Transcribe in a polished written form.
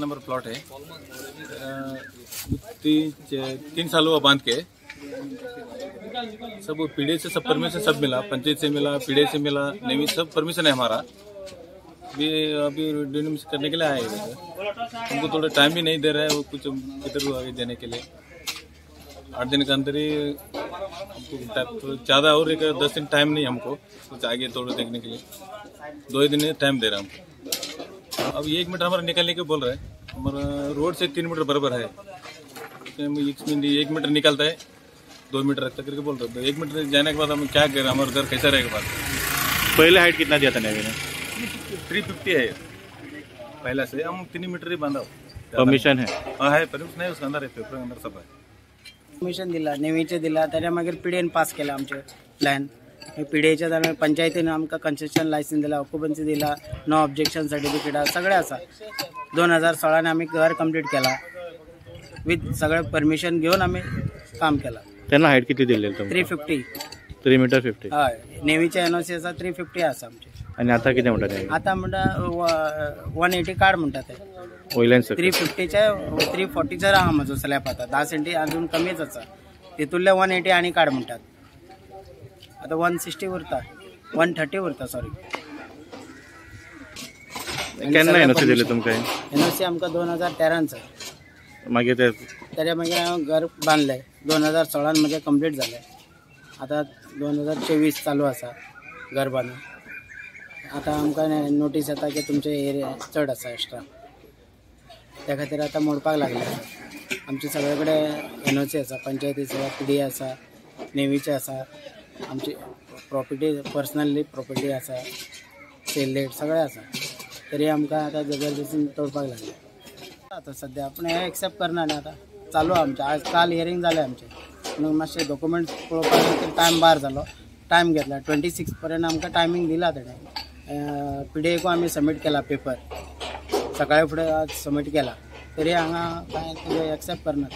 Number plot है। 3 साल हुआ बांध के। सब वो पीढ़ी से सब परमिशन सब मिला, पंचायत से मिला, पीढ़ी से मिला, नेवी सब परमिशन है हमारा। अभी अभी डिनोमिनेशन करने के लिए आए हैं। हमको थोड़ा टाइम भी नहीं दे रहा है वो कुछ किधर आगे देने के लिए। 8 दिन के अंदर ही हमको ज़्यादा और एक 10 दिन टाइम नहीं हमको कुछ आगे थोड़ा देखने के लिए। 2 ही दिन टाइम दे रहा है हमको। अब 1 मीटर हमारा निकालने के बोल रहे हैं। हमारा रोड से 3 मीटर बराबर है। 1 मीटर निकलता है, 2 मीटर रखता करके बोल रहे हैं। 1 मीटर जाने के बाद हम क्या करें, हमारा घर कैसा रहेगा? बाद पहले हाइट कितना दिया था नेवी ने? 350 है पहला से। हम 3 मीटर ही बांधा। परमिशन है? हाँ है, परमिशन है, उसके अंदर है, पेपर के अंदर सब है। परमिशन दिला, नेवीचे दिला, त्याच्या मागीर पिडीएन पास केला आमचे प्लॅन। पिडीएच्या दरम्यान पंचायतीन आमकां कन्स्ट्रक्शन लायसन्स दिला, ऑक्युपन्सी दिला, नो ऑब्जेक्शन सर्टिफिकेट सगळें आसा। 2016 आमी घर कंप्लीट केला विथ सगळें परमिशन घेवन आमी काम केला। तेन्ना हायट कितली दिल्ली? 350। 3 मीटर 50। हय, नेवीचे एनओसी आसा, 350 आसा आमचे। आनी आतां कितें म्हणटा ते? आतां म्हणटा 180 काड म्हणटा ते। वयल्यान 350चे 340चेर आहा म्हजो स्लॅब आतां, 10 सेंटी अजून कमीच आसा। तितूंतले 180 आनी काड म्हणटात। आतां 160 उरता, 130 उरता, सॉरी। केन्ना एनओसी दिली तुमकां? एनओसी आमकां 2013 सर। मागीर ते तेच्या मागीर हांवें घर बांदलें 2016 म्हजें कंप्लीट जालें। आतां 2024 चालू आसा घर बांदून। आतां आमकां नोटीस येता की तुमचे एरिया चड आसा एक्स्ट्रा, त्या खातीर आतां मोडपाक लागले आसा। आमचे सगळे कडेन एनओसी आसा, पंचायती आसा, पी डी आसा, नेवीचे आसा, आमची प्रॉपर्टी पर्सनली प्रॉपर्टी आसा, सेल रेट सगळें आसा, तरी आमकां आतां जबरदस्तीन तोडपाक लागले। आतां सद्या पूण हें एक्सेप्ट करना न्ही, आतां चालू आमचें। आज काल हियरींग जालें आमचें, पूण मातशें डॉक्युमेंट्स पळोवपाक खातीर टायम बार जालो, टायम घेतला। 26 पर्यंत आमकां टायमींग दिला तेणें। पी डी एकू आमी सबमीट केला पेपर, सकाळी फुडें आज सबमीट केला, तरी हांगा कांय तेजें एक्सेप्ट करना।